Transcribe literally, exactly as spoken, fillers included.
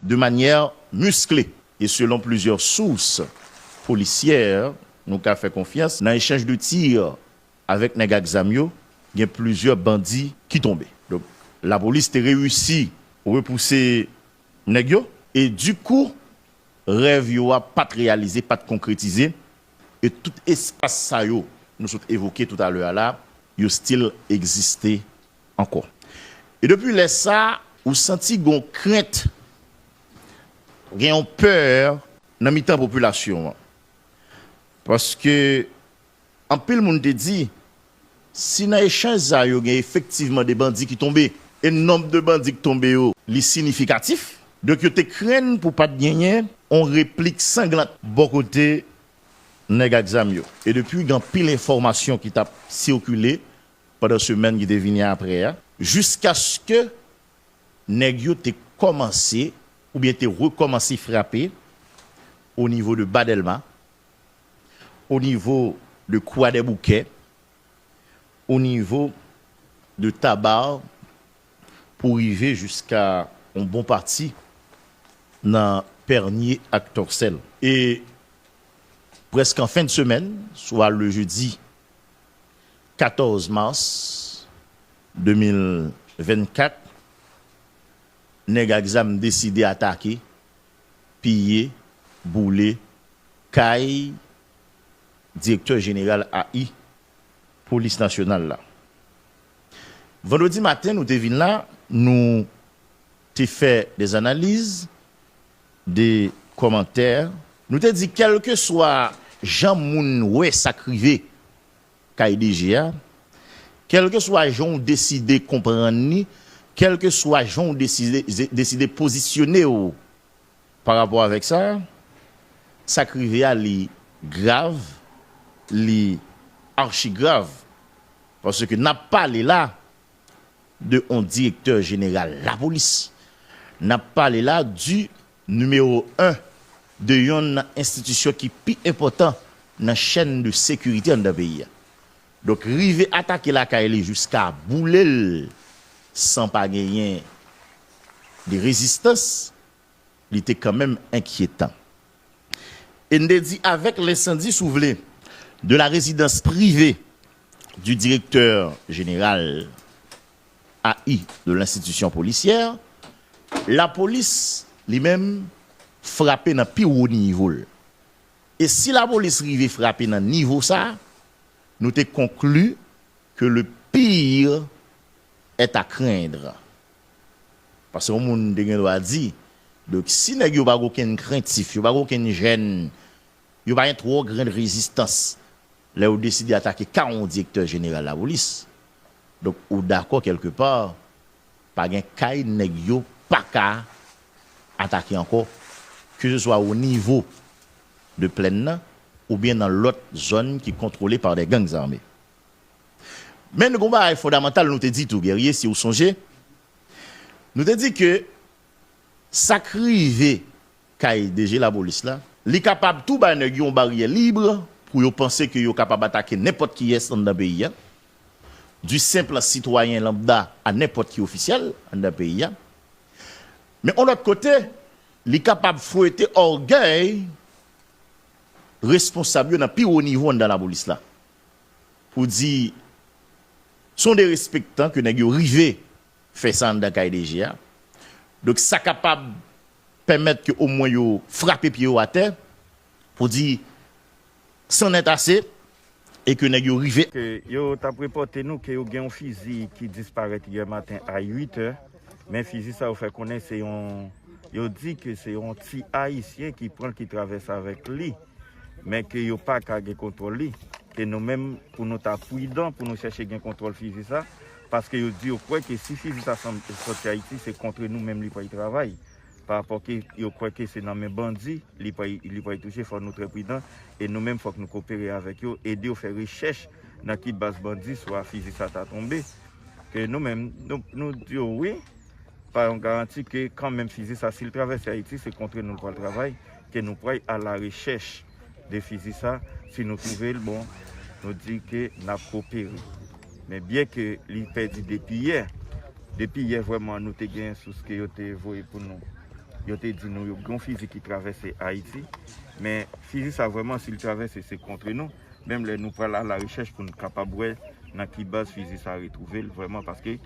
de manyè miskle. E selon plizyè sous polisyè, nou ka fè konfyans, nan echanj de tir avèk nèg ak zam yo, gen plizyè bandi ki tonbe. Donk, lapolis te reyisi repouse nèg yo, e dikou, rèv yo a pa t reyalize, pa t konkretize, e tout espas sa yo nou sot evoke toutalè a la, yo still egziste ankò. E depi lè sa, ou santi gon krent, gen yon pè nan mitan popilasyon an. Paske anpil moun te di, si nan echanj sa yo gen efektivman de bandi ki tonbe, e nonb de bandi ki tonbe yo, li siyifikatif, donk yo te krenn pou pa t genyen yon replik sanglant bò kote nèg ak zam yo. E depi, gen anpil enfòmasyon ki t ap sikile pandan semèn ki te vini apre a, jiskaske nèg yo te kòmanse oubyen te rekòmanse frape o nivo de Ba Dèlma, o nivo de Kwadèboukè, o nivo de Tabar, pou rive jiska yon bon pati nan Pènye ak Tòsèl. E prèske an fen de semèn, swa le jedi katòz mas de mil vennkat, nèg ak zam deside atake, piye, boule kay direktè jeneral A I polis nasyonal la. Vandredi maten, nou te vin la, nou te fè de analiz, de kòmantè. Nou te di, kèlkeswa jan moun wè sa k rive kay D G a, kèlkeswa jan w deside konprann li, kèlkeswa jan w deside, deside pozisyone w pa rapò avèk sa, sa k rive a, li grav, li achigrav. Paske n ap pale la de yon direktè jeneral lapolis. N ap pale la di nimewo en de yonn nan enstitisyon ki pi enpòtan nan chèn de sekirite anndan peyi a. Donk, rive atake lakay li jiska boule l san pa genyen de rezistans, li te kanmenm enkyetan. E n te di, avec l'incendie, si w vle, de la résidence privée du directeur général A I de l'institution policière, lapolis, li menm, frape nan pi wo nivo l. E si lapolis rive frape nan nivo sa, nou te konkli que le pire est à craindre. Paske yon moun te gen dwa di, donk, si nèg yo pa gen okenn krentif, yo pa gen okenn jèn, yo pa gen twò grenn rezistans, lè yo deside atake kay yon direktè jeneral lapolis, donk, ou dakò kèlkepa, pa gen kay nèg yo pa ka atake ankò, keseswa o nivo de plèn nan, oubyen nan lòt zòn ki kontwole pa de gang zame. Men nou gen yon bagay fondamantal nou te di tou, Guerrier, si w sonje, nou te di ke sa k rive kay D G lapolis la, li kapab tou bay nèg yo yon baryè lib pou yo panse ke yo kapab atake nenpòt kiyès anndan peyi a, du simple citoyen lambda a nenpòt ki ofisyèl anndan peyi a. Men yon lòt kote, li kapab fwete ògèy responsab yo nan pi wo nivo anndan lapolis la. Pou di, se yon derespektan ke nèg yo rive fè sa anndan kay D G a. Donk, sa kapab pèmèt ke omwen yo frape pye yo atè, pou di, c'en est assez, e ke nèg yo rive. Ke yo t ap repòte nou ke yo gen yon fizi ki disparèt yè maten a uit è, men fizi sa yo fè konnen se yon, yo di ke se yon ti Ayisyen ki pran l, ki travèse avèk li, men ke yo pa ka gen kontwòl li, ke nou menm, pou nou ta pridan, pou nou chèche gen kontwòl fizi sa, paske yo di yo kwè ke si fizi sa sanm-, sòti Ayiti, se kontre nou menm li pral travay. Pa rapò ke yo kwè ke se nan men bandi li pral, li pral touche, fò nou trè pridan, e nou menm fòk nou kopere avèk yo, ede yo fè rechèch nan ki baz bandi swa fizi sa ta tonbe. Ke nou menm, nou, nou di yo wi, pa yon garanti ke kanmenm fizi sa, si l travèse Ayiti, se kontre nou l pral travay, ke nou pral alarechèch de fizi sa, si nou twouve l bon, nou di ke n ap kopere. Men byen ke li pèdi depi yè, depi yè vrèman nou te gen sous ke yo te voye pou nou. Yo te di nou yo gen yon fizi ki travèse Ayiti, men fizi sa vrèman, si l travèse, se kontre nou. Menm lè nou pral alarechèch pou n kapab wè nan ki baz fizi sa retwouve l vrèman, paske